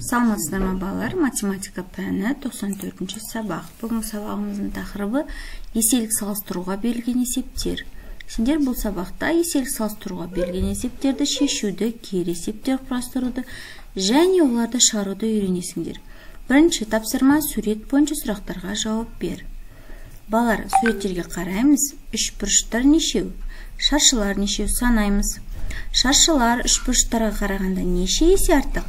Саламатсыздар ма, балалар? Математика пәні, 94-ші сабақ. Бүгінгі сабағымыздың тақырыбы еселік салыстыруға берілген есептер. Сендер бұл сабақта еселік салыстыруға берілген есептерді шешуді, кері есептер құрастыруды және оларды шығаруды үйренесіңдер. Бірінші тапсырма: сурет бойынша сұрақтарға жауап бер. Балалар, суреттерге қараймыз. Үшбұрыштар нешеу? Шаршылар нешеу? Санаймыз. Шаршылар үшбұрыштарға қарағанда неше есе артық?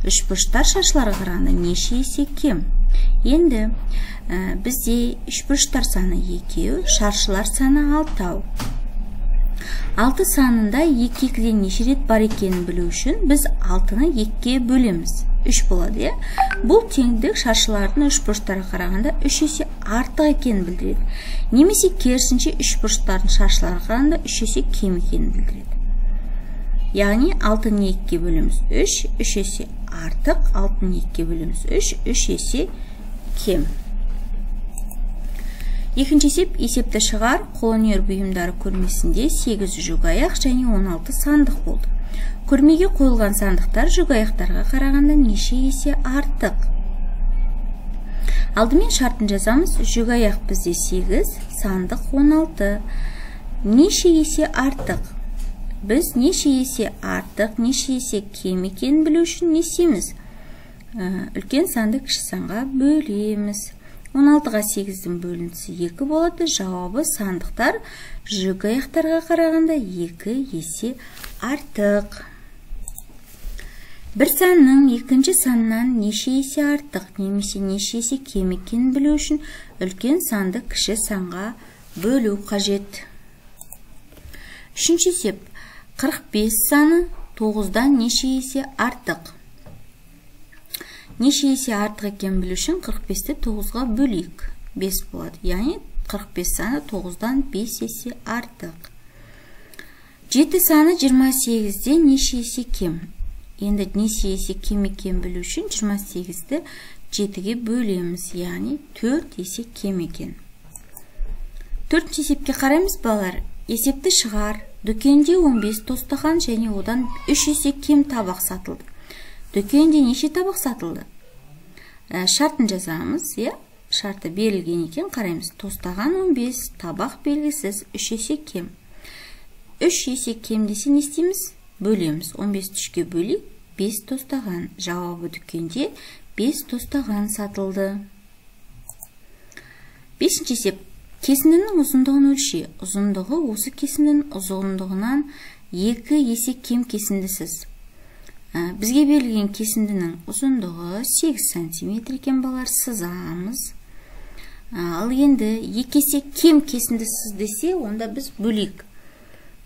Үшбұрыштар шаршыларға қарағанда неше есе кем? Енді бізде үшбұрыштар саны екеу, шаршылар саны алтау. Алты санында екі екіден неше рет бар екенін білу үшін біз алтыны екіге бөлеміз. Үш болады, иә? Бұл теңдік шаршылардың үшбұрыштарға қарағанда үш есе артық екенін білдіреді. Немесе керісінше, үшбұрыштардың шаршыларға қарағанда үш есе кем екенін білдіреді. Яғни алтыны екіге бөлеміз үш, үш есе артық, алтыны екіге бөлеміз үш, үш есе кем. Екінші есеп: есепті шығар. Қолөнер бұйымдары көрмесінде 8 жүк аяқ және 16 сандық болды. Көрмеге қойылған сандықтар жүк аяқтарға қарағанда неше есе артық? Алдымен шартын жазамыз. Жүк аяқ бізде 8, сандық 16. Неше есе артық? Біз неше есе артық, неше есе кем екенін білу үшін не істейміз? Үлкен санды кіші санға бөлеміз. 16-ға 8-дің бөліндісі 2 болады. Жауабы: сандықтар жүк аяқтарға қарағанда 2 есе артық. Бір санның екінші саннан неше есе артық немесе неше есе кем екенін білу үшін үлкен санды кіші санға бөлу қажет. Үшінші есеп: 45 саны 9-дан неше есе артық? Неше есе артық екенін білу үшін 45-ті 9-ға бөлейік. 5 болады. Яғни 45 саны 9-дан 5 есе артық. 7 саны 28-ден неше есе кем? Енді неше есе кем екенін білу үшін 28-ті 7-ге бөлеміз. Яғни 4 есе кем екен. Төртінші есепке қараймыз, балалар. Есепті шығар. Дүкенде 15 тостаған және одан 3 есе кем табақ сатылды. Дүкенде неше табақ сатылды? Шартын жазамыз, иә? Шарты берілген екен, қараймыз. Тостаған 15, табақ белгісіз, 3 есе кем. 3 есе кем десе, не істейміз? Бөлеміз. 15 үшке бөлейік, 5 тостаған. Жауабы: дүкенде 5 тостаған сатылды. Бесінші есеп. Кесіндінің ұзындығын өлше. Ұзындығы осы кесіндінің ұзындығынан 2 есе кем кесінді сыз. Бізге берілген кесіндінің ұзындығы 8 сантиметр екен, балалар, сызамыз. Ал енді 2 есе кем кесінді сыз десе, онда біз бөлейік.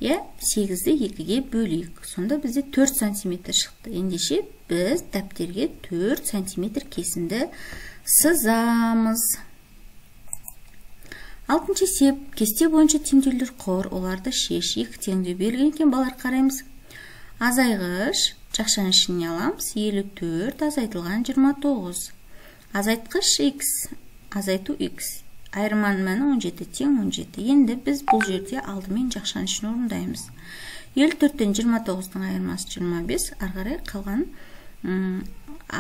Иә, 8-ді 2-ге бөлейік. Сонда бізде 4 сантиметр шықты. Ендеше біз дәптерге 4 сантиметр кесінді сызамыз. Алтыншы есеп: кесте бойынша теңдеулер құр, оларды шеш. Екі теңдеу берілген екен, балалар, қараймыз. Азайғыш жақшаның ішіне аламыз: 54 азайтылған 29. Азайтқыш x, азайту x. Айырманың мәні 17, тең 17. Енді біз бұл жерде алдымен жақшаның ішін орындаймыз. 54-тен 29-дың айырмасы 25, ары қарай қалған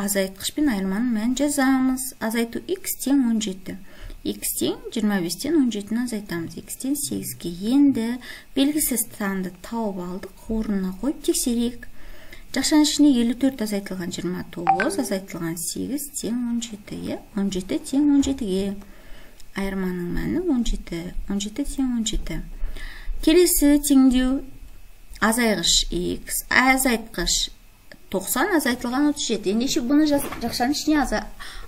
азайтқыш пен айырманың мәнін жазамыз. Азайту x тең 17. X тең 25-тен 17-ні азайтамыз. X тең 8-ге. Енді белгісіз санды тауып алдық, орнына қойып тексерейік. Жақшаның ішінде 54 азайтылған 29 азайтылған 8 тең 17, иә? 17 тең 17-ге. Айырманың мәні 17. 17 тең 17. Келесі теңдеу: азайғыш x, азайтқыш 90 азайтылған 37. Ендеше бұны жақшаның ішіне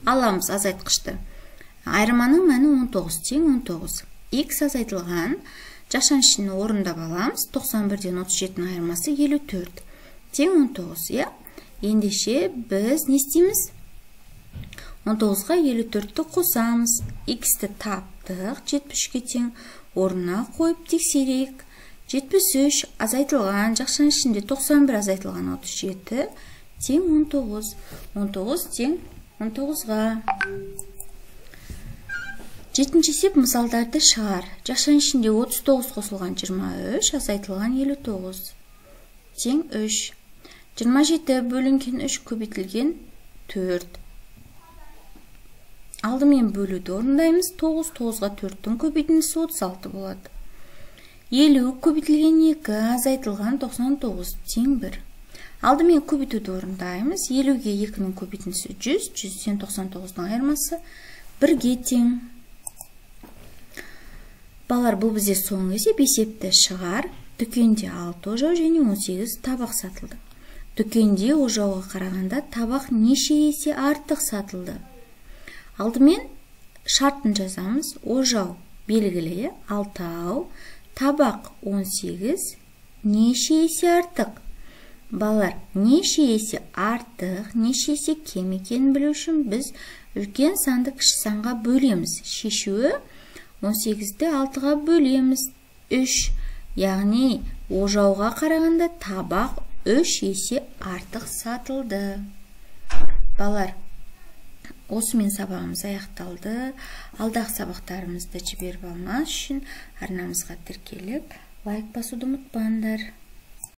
аламыз, азайтқышты. Айырманың мәні 19, тең 19. X азайтылған, жақшаның ішіне орындап аламыз. 91-ден 37-нің айырмасы 54. Тең 19, иә? Ендеше біз не істейміз? 19-ға 54-ті қосамыз. X-ті таптық, 73-ке тең. Орнына қойып тексерейік. 73 азайтылған, жақшаның ішінде 91 азайтылған 37 тең 19. 19 тең 19-ға. Жетінші есеп: мысалдарды шығар. Жақшаның ішінде 39 қосылған 23 азайтылған 59 тең 3. 27 бөлінген 3 көбейтілген 4. Алдымен бөлуді орындаймыз. 9, 9-ға 4-тің көбейтіндісі 36 болады. 50 көбейтілген 2 азайтылған 99 тең 1. Алдымен көбейтуді орындаймыз. 50-ге 2-нің көбейтіндісі 100, 100-ден 99-ның айырмасы 1-ге тең. Балалар, бұл бізде соңғы есеп. Есепті шығар. Дүкенде 6 ожау және 18 табақ сатылды. Дүкенде ожауға қарағанда табақ неше есе артық сатылды? Алдымен шартын жазамыз. Ожау белгілі 6, табақ 18, неше есе артық? Балалар, неше есе артық, неше есе кем екенін білу үшін біз үлкен санды кіші санға бөлеміз. Шешуі 18-ді 6-ға бөлеміз, 3. Яғни ожауға қарағанда табақ 3 есе артық сатылды. Балалар, осымен сабағымыз аяқталды. Алдағы сабақтарымызды жіберіп алмас үшін арнамызға тіркеліп, лайк басуды ұмытпаңдар.